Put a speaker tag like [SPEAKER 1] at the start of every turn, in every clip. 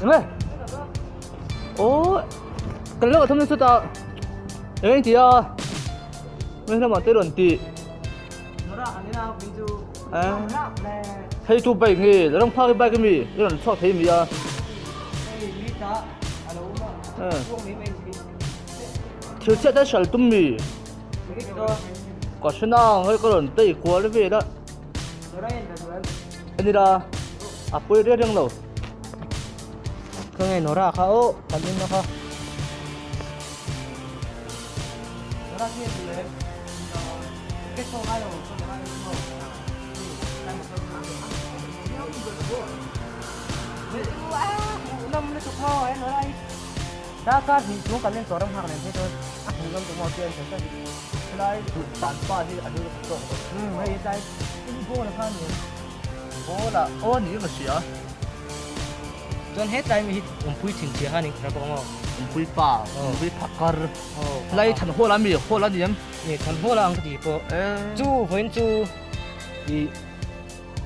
[SPEAKER 1] Enge? Oh, kan lo thum chu ta. Eng ti a? Ngai lamah te rawn ti. Hei tu bike nge? Ram phak i bike ami? I rawn chhuak thei mi a? Thil chhiat a hral tum mi? Ka hre nang hei ka rawn tei kual vel a. Ani la a pawi reng reng lo.
[SPEAKER 2] Ka nge Nora kha aw kan en na kha. Nora khi en le. Ke so ngai lo so ngai lo. Năm le chuk mo ai Nora i. Da kar ni chung kan en toram hak nen the chuan a hmu ngam tu mo chu en chen chen.
[SPEAKER 1] Helai tan pa hi a hlu tawk lo.
[SPEAKER 2] Hei tlai in ball kha ni.
[SPEAKER 1] Ball a aw ni ka hria.
[SPEAKER 2] Chuan hetlai mi hi awmpui thin chhia kha ni ka hre bawk ang aw.
[SPEAKER 1] Awmpui pa, awmpui phakar. Helai than hawl a mi, hawl a ni em?
[SPEAKER 2] Ni than hawl a ang ka ti pawh. Chu vawiin chu i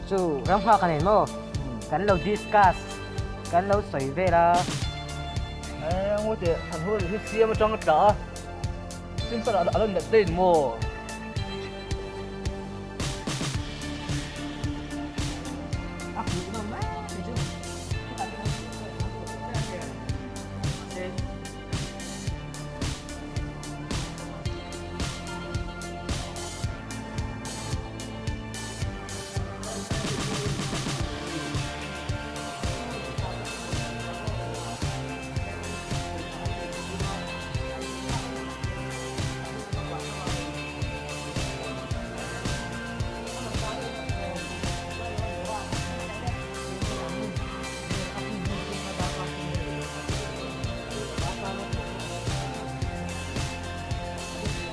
[SPEAKER 2] chu ram nghak a nei maw? Kan lo discuss, kan lo sawi vel a.
[SPEAKER 1] Ngawte than hawl hi siam atang a tla a. Simple a lo net daih maw?